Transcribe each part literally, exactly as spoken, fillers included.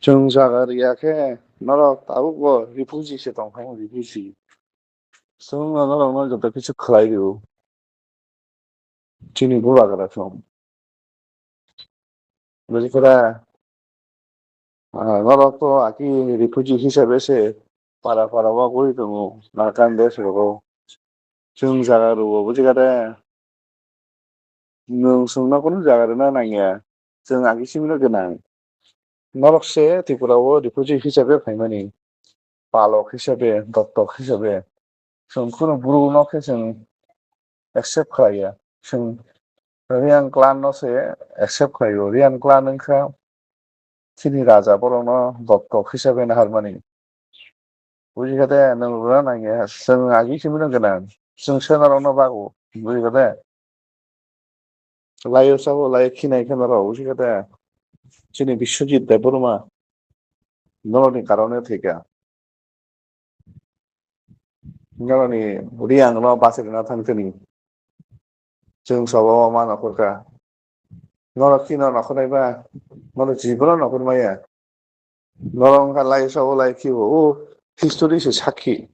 Chung zaga ri ya khe, norok tabuk bo refugee se tong thang, refugee. Chung no norok no joto kichu khlai ri ou. Chini bubagra song. Buji khe da, ah, norok to aki refugee hisabe se para para wo guri tongo, Narkan desh rogo. Chung zaga ri ou, buji khe da. Nwng chwngno kunu zaga rwna nangya, chwng agi simi no gwnang. Norok se Tripura o refugee hisabe phaimani, palok hisabe, dottok hisabe. Chwng kunu bru no khe chwng accept khlaiya. Chwng Reang clan no se accept khlaio. Reang clan wngkha chini raja, borok no dottok hisabe naharmani. Buji khe de, nwng rwna nangya, chwng agi simi no gwnang. Chwng se norok no bago, buji khe de. Laio sabo, laio khinai khe norok, buji khe de. Chini Biswajit Debbarma, norok ni karone thwikha. Norok ni Reang no bachai rwna thang thani. Chwng sabo ma nokhorkha. Norok chini nokhornai ba, norok jibono nokhor maya. Norok wngkha lai sabo lai khibo, o history se sakhi.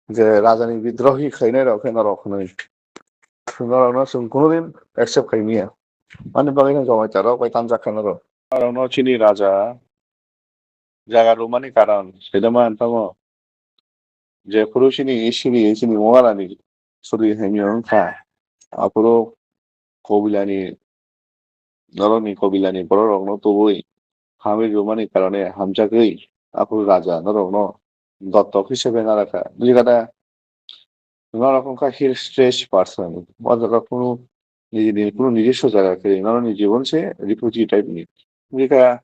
Je raja ni bidrohi khlainai rok khe norok hwnwi. Norok no chwng kunu din accept khai maya. Ani bagwi no Jamatia rok bai tanjak kha norok. Norok no chini raja jaga rwmani karon, saida man tamo. Jephuru chini isiri, chini Maharani suri haimya wngkha. Aphuru Kobilani, norokni Kobilani bororokno tubui hamri rwmani karone hamjagwi aphuru raja norokno dottok hisabe narakha. Bujikha da? Norok wngkha hill stress person. O jaga kunu nijini, kunu nijiswa jaga khe, norokni jibon se refugee type ni. Bujikha,